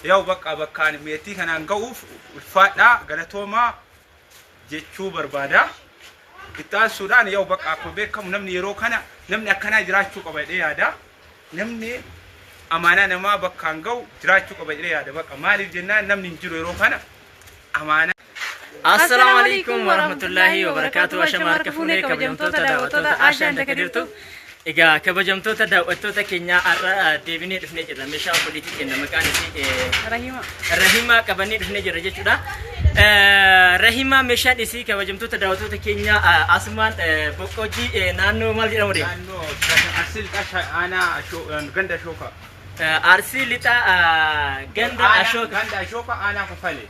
Yaa'u bakka bakkaan meetii kanaan ga'uuf ulfaadhaa galatoomaa jechuu barbaada. Itti aansuudhaan yaa'u bakka akkuma beekamu namni yeroo kana namni akkanaa jiraachuu qaba jedhee yaada. Namni amaanaa namaa bakkaan ga'u jiraachuu qaba jedhee yaada. Bakka maaliif jennaan namni hin jiru yeroo kana amaanaa. Assalaamu alaikum warahmatullahi wabarakatuh. Ashama harka fuunee kabajamtoota daawwattoota Ashaan Daka jirtu. Egaa kabajamtoota daawwattoota keenyaa har'a deebinee dhufnee jirra. Meeshaa obboleettii keenya maqaan isii Rahima. Rahimaa qabannee dhufnee jirra jechuudha. Rahimaa meeshaan isii kabajamtoota daawwattoota keenyaa asumaan Boqqojjii naannoo maal jedhamu deema? Naannoo Arsii Lixaa aanaa ganda Ashookaa. Arsii Lixaa ganda Ashooka. Ganda Ashookaa aanaa Kofalee.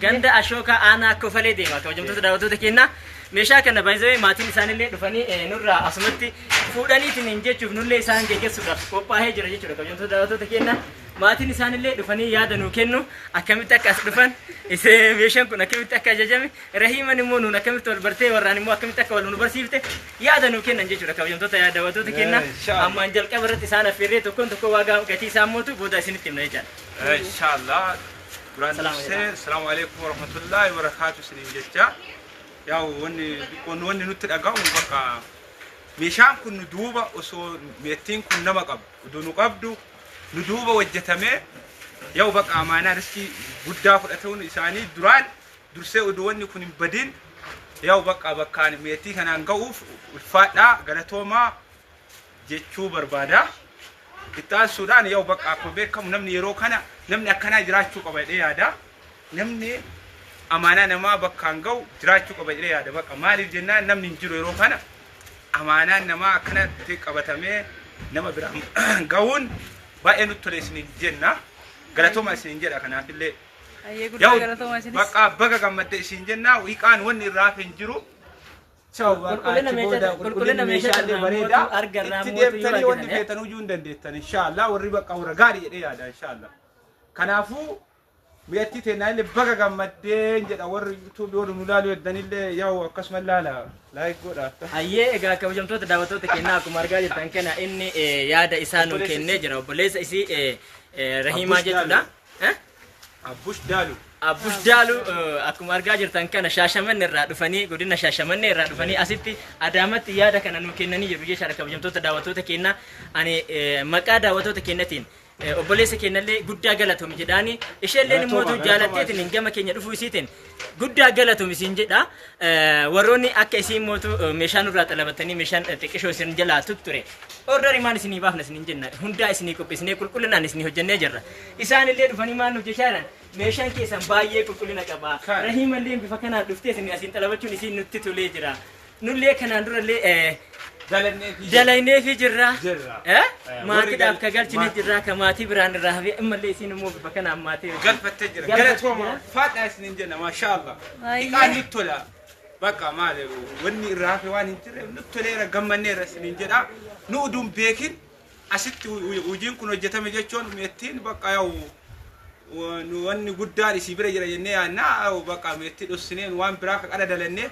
Ganda Ashookaa aanaa Kofalee deema kabajamtoota daawwattoota keenyaa. Meeshaa kana baay'ee maatiin isaanillee dhufanii nurraa asumatti fuudhaniitiin jechuuf nullee isaan geggeessuudhaaf qophaa'ee jira jechuudha kabajamtoota daawwattoota keenyaa. Maatiin isaanillee dhufanii yaada nuu kennu akkamitti akka as dhufan isee meeshaan kun akkamitti akka ajajame Rahiiman immoo nuun akkamitti wal bartee warraan immoo akkamitti akka wal nu barsiifte yaada nuu kennan jechuudha kabajamtoota daawwattoota keenyaa. Inshallah. Ammaan jalqaba irratti isaan affeerree tokkoon tokko waagaa gatii isaan mootu booda isinitti himna jechaadha. Inshallah. Duraan Salaam dursee salaamu alaikum warahmatullahi wabarakaatu isiniin jecha. Yaa'u wanni xiqqoon wanni nutti dhaga'u bakka meeshaan kun nu duuba osoo meettiin kun nama qabdu oduu nu qabdu nu duuba hojjetamee yaa'u bakka amaanaa riskii guddaa fudhatuun isaanii duraan dursee oduu wanni kun hin badin yaa'u bakka bakkaan meetii kanaan ga'uuf ulfaadhaa galatoomaa jechuu barbaada. Itti aansuudhaan yaa'u bakka akkuma beekamu namni yeroo kana namni akkanaa jiraachuu qaba jedhee yaada. Namni amaanaa namaa bakkaan ga'u jiraachuu qaba jedhee yaada. Bakka maaliif jennaan namni hin jiru yeroo kana amaanaan namaa akkanatti qabatamee nama biraan ga'uun baay'ee nutti tole isiniin jenna. Galatooma isiniin jedha kanaafillee. Hayyee guddaa galatooma isinis. Bakka baga gammadde isiin jenna. Hiiqaan wanni irraa hafe hin jiru. Qulqullina meeshaa meeshaalee bareedaa argarraa itti mootu yoo deemtanii wanni argitan. feetan hojii hin dandeettan inshaallah warri bakka warra gaarii jedhee yaada inshaallah. Kanaafuu mi'attii teennaa illee baga gammaddeen jedha warri yuutuubii warri nu laaluu heddanillee yaa'u akkasuma laala laayik godha. Hayyee egaa kabajamtoota daawwattoota keenyaa akkuma argaa jirtan kana inni yaada isaa nuu kennee jira obboleessa isii Rahiimaa Abbush jechuudha. Abbush Daalu. Abbush Daalu akkuma argaa jirtan kana Shaashamanne irraa dhufanii godina Shaashamanne irraa dhufanii asitti Adaamatti yaada kana nuu kennanii jiru jechaadha kabajamtoota daawwattoota keenyaa. Ani maqaa daawwattoota keenyatiin obboleessa keenyallee guddaa galatoomi jedhaani isheelleen immoo Galatooma, jaalatteetiin gama keenya dhufuu isiitiin guddaa galatoomi isiin jedha. Warroonni akka isiin mootu meeshaa nurraa xalabatanii meeshaan xiqqishoo isin jalaa tutture ordarii maan isinii baafna isiniin jenna hundaa isinii qopheessinee qulqullinaan isinii hojjennee jirra. Isaan illee dhufanii maal nuuf jechaa jiran meeshaan keessan baay'ee qulqullina qaba. Kan. Rahiimallee bifa kanaan dhuftee isin asiin xalabachuun isiin nutti tolee jira. Nullee kanaan durallee Dalannee fi dalagneefii jirra. Jirra. Maatiidhaaf ka galchine jirra ka maatii biraan irraa hafee ammallee isiin immoo bifa kanaan maatii galfattee jira. Galfattee Galatooma jira. faadhaa isiniin jenna maashaallah. Baay'ee. Hiiqaan nutti tola. Bakka maali wanni irraa hafe waan hin jirreef nutti toleera gammanneera isiniin jedha. Nu uduun beekin asitti hojiin kun hojjetame jechuun meettiin bakka yaa'u nu wanni guddaan isii bira jira jennee yaadna bakka meettii dhossineen waan biraa ka qara dalanneef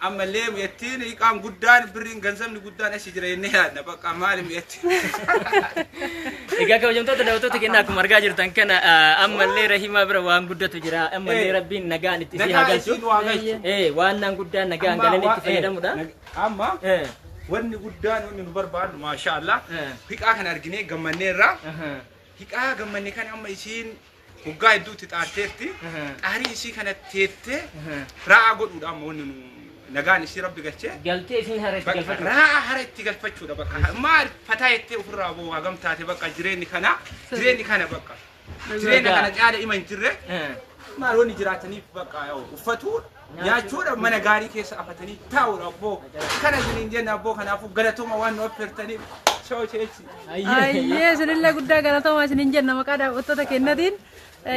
ammallee meettiin hiiqaan guddaan birriin ganzabni guddaan asii jira jennee yaadna bakka maali meettiin. Egaa kabajamtoota daawwattoota keenyaa akkuma argaa jirtan kana ammallee Rahimaa bira waan guddatu jira ammallee Rabbiin nagaan itti isii haa Nagaa galchu. isiin waa galchu. Waan naan guddaan nagaan galanii itti fayyadamudha. Amma wanni guddaan wanni nu barbaadnu maashaallah hiqaa kana arginee gammanneerra. Hiqaa gammanne kana amma isiin waggaa hedduutti xaarteerti. Xaarii isii kana teettee raa'aa godhuudha amma wanni nu nagaan isii rabbi galchee. Galtee isiin hara itti Bakka galfatu. raa'aa hara itti galfachuudha bakka maal fataa jettee ofirraa boo hagam taate bakka jireenyi kana jireenyi kana bakka jireenya kana caala ima hin jirre. Maal wanni jiraataniif bakka uffatuudha nyaachuudha mana gaarii keessa afatanii taa'uudha abboo kana isiniin jenna abboo kanaafuu galatooma waan nu affeertaniif shoo cheechi. Hayyee isinillee guddaa galatooma isiniin jenna maqaa daawwattoota keenyatiin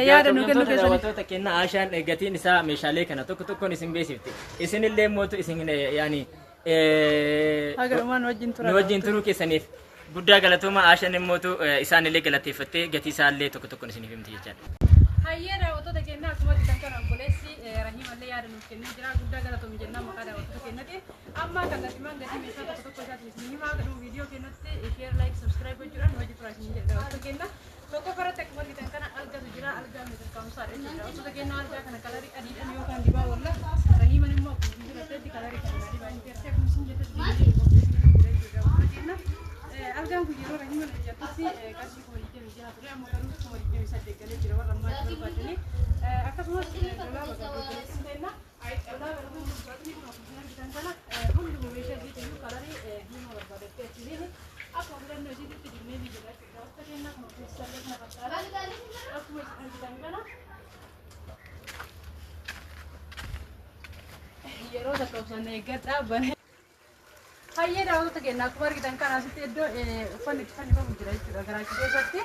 yaada nu kennu keessaniif. Daawwattoota keenyaa Ashaan gatiin isaa meeshaalee kana tokko tokkoon isin beeksifti. Isinillee mootu isin yaani Haga dhumaan wajjin tura. nu wajjin turuu keessaniif guddaa galatooma Ashaan immootu isaanillee galateeffattee gatii isaallee tokko tokkoon isiniif himti jechaadha. Hayyee daawwattoota keenyaa akkuma argitan kana obboleessi Rahiimallee yaada nuuf kennee jira. Guddaa galatoomi jennaan maqaa daawwattoota keenyatiin. Amma kallattimaan gatii meeshaa tokko tokko isaatiin isin himaa gadhuu viidiyoo keenyatti share like subscribe gochuudhaan nu wajjin turaa isin jedha daawwattoota keenya. Tokko irratti akkuma argitan kana algatu jira. keenya algaa kana kalarii adiidhaan yookaan dibaa walla Rahiiman immoo akkuma isin jirattetti kalarii kana dibaa hin teessee akkuma isin jettetti qopheessine jira jechuudha. Algaan kun yeroo Rahiiman hojjetutti qarshii 26,000 ture, amma garuu 28,000 galee jira warra ammaatti barbaadanii. Akkasumas dolaaba qopheessine kenna. Dolaaba kun gubbaatti kun akkuma isin argitan kana hunduma meeshaa isiitiin iyyuu kalarii diimaa barbaadattee achiin akkuma filannoo isiitti dibnee ni jira jechuudha. Wanta kennaa kun keessallee kana fakkaata. Akkuma isin argitan kana yeroo takka obsaan eeggadhaa bane. Hayyee daawwattoota keenya, akkuma argitan kana asitti iddoo uffanni itti fannifamu jira jechuudha. Garaachi keessatti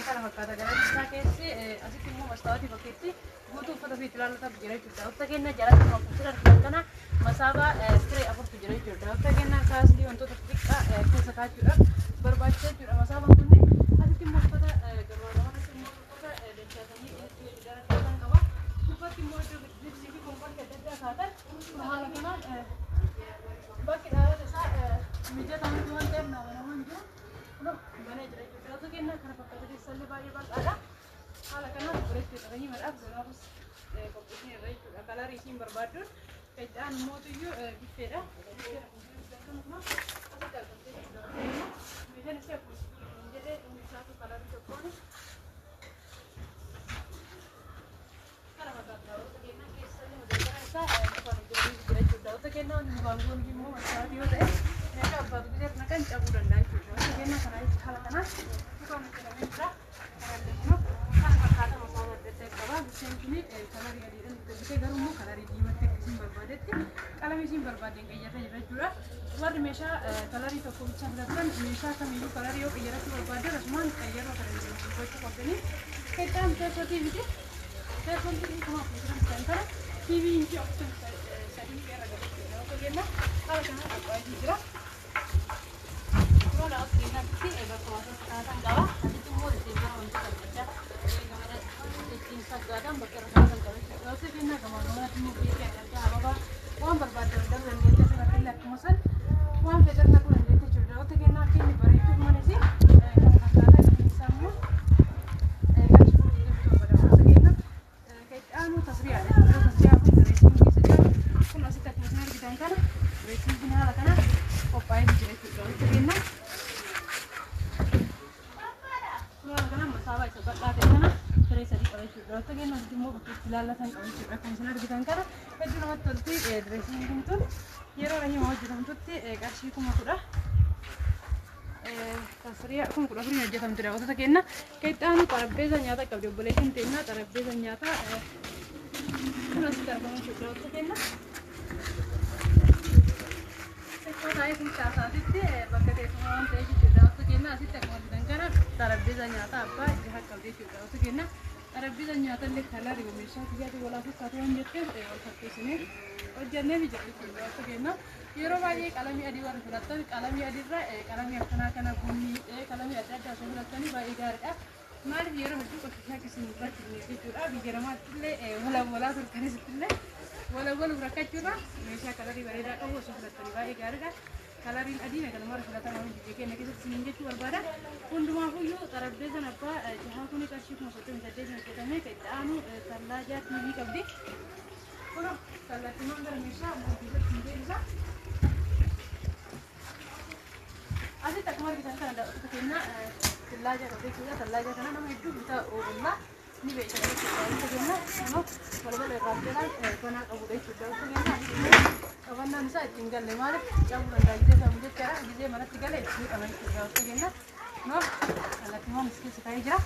kana fakkaata. Garaachi isaa keessi asitti immoo mastaawotii bakkeetti guutuu uffata ofiitti ilaallatan jira jechuudha. Daawwattoota keenya, jalatti immoo akkuma isin argitan kana masaabaa siree afurtu jira jechuudha. Daawwattoota keenya, kaaslii wantoota xixiqqaa keessa kaa'achuudhaaf barbaachisa jechuudha. Masaabaan kunniin asitti immoo uffata gamaa gamanatti immoo uffata dachaasanii itti dararfatan qaba. Gubbaatti immoo iddoo libsii fi komfortii adda addaa kaa'atan haala kanaan bakki dhaabata isaa mijataa miti waan ta'eef nama nama hin jiru. Kunoo banee jira jechuudha. Daawwattoota keenya, kana fakkaata, keessallee baay'ee bal'aadha. Haala kanaan obboleetti Rahiimadhaaf dolaabas qopheessine irra jechuudha. Kalarii isiin barbaadduun qeccaan mootuyyuu biffeedha. Biffeen akkuma asitti argamtee jechuudha. Meeshaan isii akkuma jedhee hundi isaatu kalarii tokkoon kana fakkaata. Daawwattoota keenya, keessallee madabbara isaa mukaan hojjetamee jira jechuudha. Daawwattoota keenya, wanti mukaan goonu immoo mastaawotii yoo ta'e meeshaa abbaatu gisee naqan cabuu danda'a jechuudha. Daawwattoota keenya, kana haala kanaan mukaan hojjetamee jira. Kanallee kunoo kana fakkaata, masaaba adda addaa qaba. Biffeen kuni kalarii adiidhaan hojjetee garuu immoo kalarii diimatti akka isin barbaadetti qalamii isin barbaadeen qayyarree jira jechuudha. Warri meeshaa kalarii tokko bichaa filattan meeshaa kamiyyuu kalarii yoo qayyarachuu barbaaddan asumaan qayyaroo kana gochuu qabdanii. Qeccaan teessootii miti. Teessoon kun kuma 43 kana TV inchii 43 irra galee daawwattoota keenya, haala kanaan qophaa'ee jira. Suuraa daawwattoota keenyaatti bakka wantoota kaa'atan qaba. Asitti immoo risiivara wantoota adda addaa gamada ittiin fakkaatan bakka irra kaa'atan qaba jechuudha. Daawwattoota keenya, gamaa gamanatti immoo keekii adda addaa, ababaa waan barbaaddan daruu dandeetti, asirratti illee akkuma san waan fedhan naquu dandeetti jechuudha. Daawwattoota keenya, akka inni bareechuuf manis kana fakkaata. Gatiin isaa immoo qarshii 27,000. Daawwattoota keenya, kan itti aanu tasriyaadha jechuudha. Tasriyaa kun dressing keessa jira. Kun asitti akkuma isin argitan kana dressing haala kana qophaa'ee jira jechuudha. Daawwattoota keenya, kun haala kana masaabaa isa bal'aa ta'e kana siree sadii qaba jechuudha. Daawwattoota keenya, asitti immoo bakka itti ilaallatan qaba jechuudha. Akkuma isin argitan kana hedduu namatti tolti dressing tun. Yeroo Rahima hojjetamtutti qarshii 10,000, tasriyaa 14,000 hojjetamte. Daawwattoota keenya, kan itti aanu xarapheeza nyaataa qabdi obboleettiin teennaa. Xarapheeza nyaataa kun asitti argama jechuudha. Daawwattoota keenya, xiqqoo taa'ee kun caasaatitti bakka teessuma waan ta'eef jechuudha. Daawwattoota keenya, asitti akkuma argitan kana xarapheeza nyaataa abbaa jaha qabdi jechuudha. Daawwattoota keenya, xarapheeza nyaataa illee kalarii meeshaa kiyyaatiin walaa fakkaatu waan jetteef wal fakkeessinee hojjennee ni jira jechuudha. Daawwattoota keenya, yeroo baay'ee qalamii adii warri filattan qalamii adiirra qalamii akkanaa kana bunni qalamii adda addaa osoo filattanii baay'ee gaariidha. Maaliif, yeroo hedduu qoshashaa isin rakkifneef jechuudha. Biyya namaatti illee walawwalaa turtanis illee walawwaluuf rakkachuurra meeshaa kalarii bareedaa qabu osoo filattanii baay'ee gaariidha. Kalariin adiin akkanuma filatamaa biyya keenya keessatti isiniin jechuu barbaada. Hundumaafuyyuu xarapheezaan abbaa jahaa kuni qarshii 38,000 hojjetamee. Kan itti aanu tallaajaa TV qabdi. Kun kallattiiwwan gara meeshaa mana keessatti hin deebisa. Asitti akkuma argitan kana, daawwattoota keenya, tallaajaa qabdi jechuudha. Tallaajaa kana nama hedduu bitaa oollaa ni beekan jechuudha. Daawwattoota keenya, kunoo balbala irraa jalaan banaa qabudha jechuudha. Daawwattoota keenya, qabannaan isaa ittiin galle, maaliif, cabuu danda'a gisee samu jechaadha. Gisee manatti gale itti miidhama jechuudha. Daawwattoota keenya, kunoo kallattiiwwan as keessa taa'ee jira.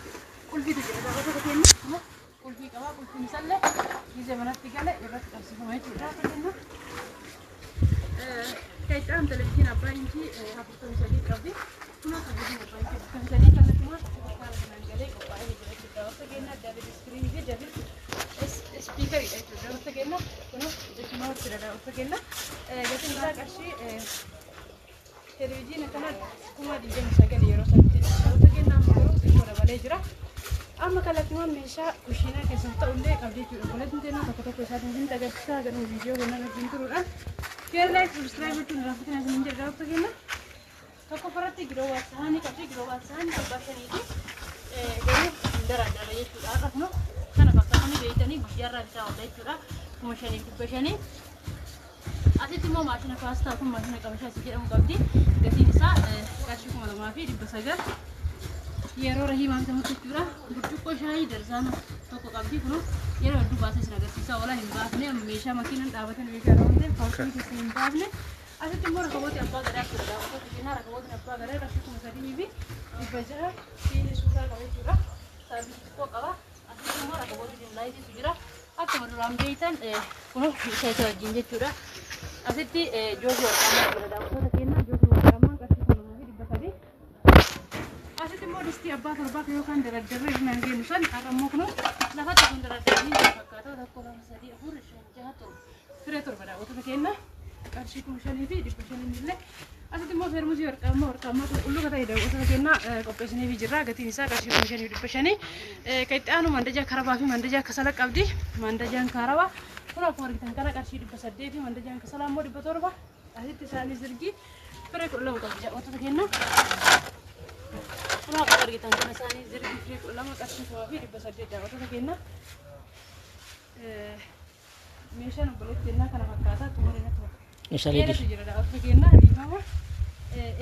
Qulfiitu jira, daawwattoota keenya. Kunoo qulfii qaba. Qulfiin isaallee gisee manatti gale irratti qabsiifama jechuudha. Daawwattoota keenya, Qeccaan televizyiin abbaa inchii 43 qabdi. Kunoo televizyiin abbaa inchii 43 kallattumaan haala kanaan galee qophaa'ee jira jechuudha. Daawwattoota keenya, double screen fi double speaker iidha jechuudha. Daawwattoota keenya, kunoo smart dha. Daawwattoota keenya, gatiin isaa qarshii televizyiina kana 29,000 yeroo sanitti. Daawwattoota keenya, amma garuu xiqqoo dabalee jira. Amma kallattumaan meeshaa kushiinaa keessatti ta'ullee qabdi jechuudha. Obboleettiin teennaa tokko tokko isaatiin hin agarsiisaa gadhuma viidiyoo kanaan wajjin turuudhaan. Share, like, subscribe gochuun irraanfatina isin jedha. Daawwattoota keenya, tokko irratti giroobaat sahaanii qabdi. Giroobaat sahaanii abbaa shaniiti. Garuu hin daraadara jechuudha. Har'a kunoo kana fakkaatanii beektanii guyyaa biraa bitaa oola jechuudha. 5,500. Asitti immoo maashina paastaa kun maashina qabashaa si jedhamu qabdi. Gatiin isaa qarshii 2,900. Yeroo rahiimaa bitamutti jechuudha. Burcuqqoo shaayii darzaana tokko qabdi kun yeroo hedduu baasee isin agarsiisaa oola hin baafne amma meeshaa makiinaan dhaabatan meeshaa irra waan ta'eef paawutii keessa hin baafne. Asitti immoo rakabooti abbaa gadaa jira. Daawwattoota keenyaa rakabootni abbaa gadaa qarshii 3,600 fiilii suuraa qaba jechuudha. Saarvisii xiqqoo qaba. Asitti immoo rakaboota jimlaayitiitu jira. Akkuma duraan beektan kun meeshaa isa wajjin jechuudha. Asitti joogii warqaamaa jira daawwattoota keenyaa joogii warqaamaa qarshii 2,300. Asitti immoo distii abbaa torbaa yookaan dardarree hin jennu san har'a immoo kun lafatti kun dardaranii jiru fakkaata 1 2 3 4 5 6 7 firee torba daawwattoota keenyaa qarshii 5,500 illee. Asitti immoo feermusii warqaammaa warqaammaa qulqulluu kan ta'e daawwattoota keenyaa qopheessiniif jirra. Gatiin isaa qarshii 5,500. Kan itti aanu mandajaa karabaa fi mandajaa kasala qabdi. Mandajaan karabaa kun akkuma argitan kana qarshii 800 mandajaan kasalaa immoo 700. Asitti isaanii sirgii firee 12 qabdi daawwattoota keenyaa. Kun akkuma argitan kana isaanii sirgii firee 12 qarshii 1,800 daawwattoota keenyaa. Meeshaan obboleetti kennaa kana fakkaata xumuree natti fakkaata. Meeshaalee Eeletu jira daawwattoota keenyaa dhiifama.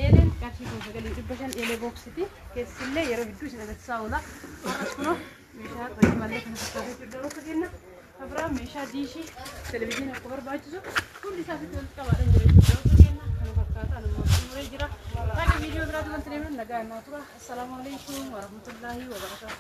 Eeleen qarshii 9,500 eelee booksiti. Keessillee yeroo hedduu isin agarsiisaa oola. Har'as kunoo meeshaa hojii mallee kana fakkaatee jiru daawwattoota keenyaa. Biraa meeshaa diishii televizyiinii akka barbaachisu hundi isaa asitti walitti qabaadhaan jira jechuudha. Daawwattoota keenyaa kana fakkaata nama xumuree jira. Haga viidiyoo biraatti wanti deemnu nagaa naa tura. Assalaamu alaikum warahmatullaahi wabarakaatuh.